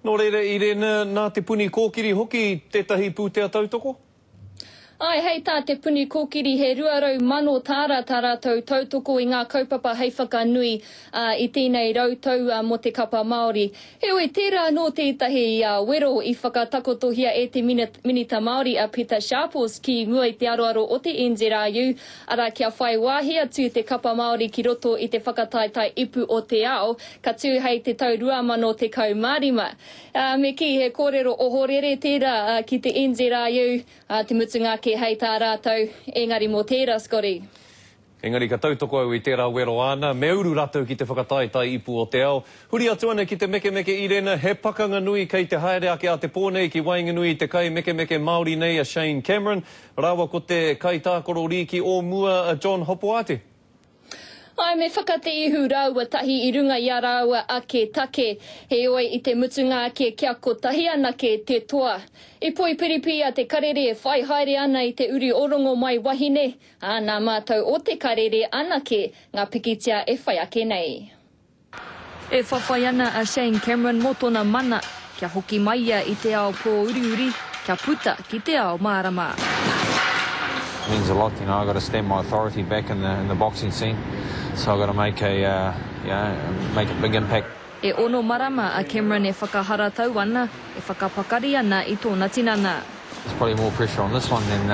Nō reira, Irena, nā Te Puni Kōkiri hoki tētahi pūtea tautoko? Āe, hei tā Te Puni Kōkiri he 200,000 tāra tā rātou tautoko i ngā kaupapa hei whakanui i tēnei rautau mō te kapa Māori. Heoi, tērā anō tētahi wero i whakatakotohia e te Minita Māori a Pita Sharples ki mua i te aroaro o te NZRU, arā kia whai wāhi atu te kapa Māori ki roto i te whakataetae ipu o te ao, ka tū hei te tau 2015. Ā, me kī, he kōrero ohorere tērā ki te NZRU, ā, te mutunga ake hei tā rātou, engari mō tērā, Scotty. Engari ka tautoko au i tērā wero āna, me uru rātou ki te whakataetae ipu o te ao. Huri atu ana ki te mekemeke Irena, he pakanga nui kei te haere ake a te pō nei ki waenganui i te kaimekemeke Māori nei a Shane Cameron rāua ko te kaitākaro rīki o mua a John Hopoate. Āe, me whakateihu rāua tahi i runga i a rāua ake take, heoi i te mutunga ake kia kotahi anake te toa. I Poipiripi a Te Karere e whai haere ana i te uri o Rongomaiwahine, ā, nā mātou o Te Karere anake ngā pikitia e whai ake nei. E whawhai ana a Shane Cameron mō tōna mana, kia hoki mai ia i te ao pōuriuri, kia puta ki te ao mārama. Means a lot, you know, I gotta stamp my authority back in the in the boxing scene, so I gotta make a you know, make a big impact. E ono marama a Cameron e whakaharatau ana, e whakapakari ana i tōna tinana. There's probably more pressure on this one than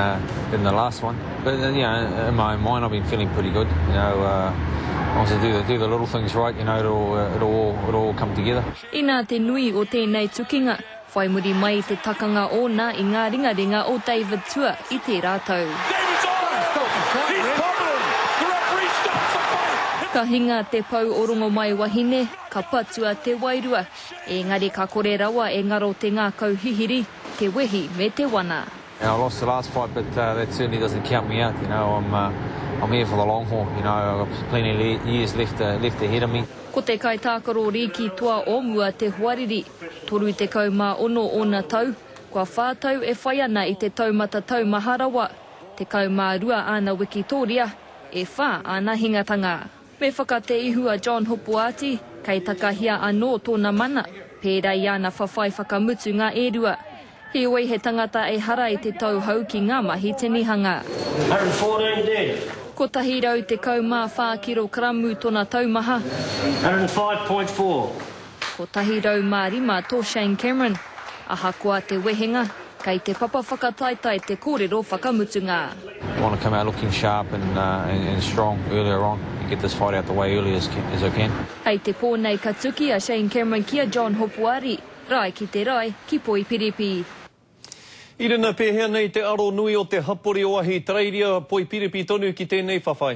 than the last one but you know in my own mind I've been feeling pretty good you know uh, as long as I do the, do the little things right you know it'll, uh, it'll, all, it'll all come together. Inā te nui o tēnei tukinga, whai muri mai i te takanga ōna i ngā ringaringa o David Tua i tērā tau. Ka hinga te pou o Rongomaiwahine, ka patua te wairua, ēngari ka kore rawa e ngaro te ngākau hihiri. te wehi me te wana. I lost the last fight but that certainly doesn't count me out, you know, I'm I'm here for the long haul, you know, I've got plenty of years left left ahead of me. Ko te kaitākaro rīki toa o mua te hoariri, 36 ōna tau, kua whā tau e whai ana i te taumata taumaha rawa, 12 āna wikitōria, e whā āna hingatanga. Me whakateihu a John Hopoati, kei takahia anō tōna mana, pērā i ana whawhai whakamutunga e rua. Heoi he tangata ehara i te tauhou ki ngā mahi tinihanga. 114 dead. 114 kirokaramu tona taumaha. 105.4. 105 tō Shane Cameron. Ahakoa te wehenga, kei te papa whakataetae te kōrero whakamutunga. I want to come out looking sharp and and strong earlier on and get this fight out the way early as as I can. Hei te pō nei ka tuki a Shane Cameron ki a John Hopuari, rae ki te rae, ki Poipiripi. Irina, pēhea nei te aro nui o te hapori o Ahitereiria, Poipiripi tonu ki tēnei whawhai?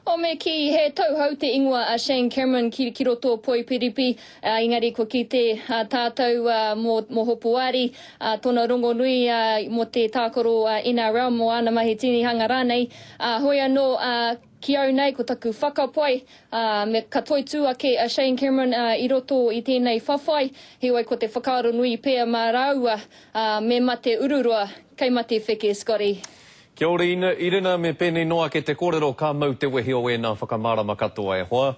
O me kī, he tauhou te ingoa a Shane Cameron ki, ki roto o Poipiripi, ā, engari kua kite ā, tātou ā, mō, mō Hopuari, ā, tōna rongonui ā, mō te tākaro ā, NRL, mō āna mahi tinihanga rānei. Ā, hoi anō, ā, ki au nei, ko taku whakapae, ā, me, ka toitū ake a Shane Cameron ā, i roto i tēnei whawhai, heoi ko te whakaaro nui pea mā rāua, ā, me mate ururoa, kei mate wheke, Scotty. Kia ora Ina, Irina, me pēnei noa ake te kōrero, ka mau te wehi o ēnā whakamārama katoa e hoa.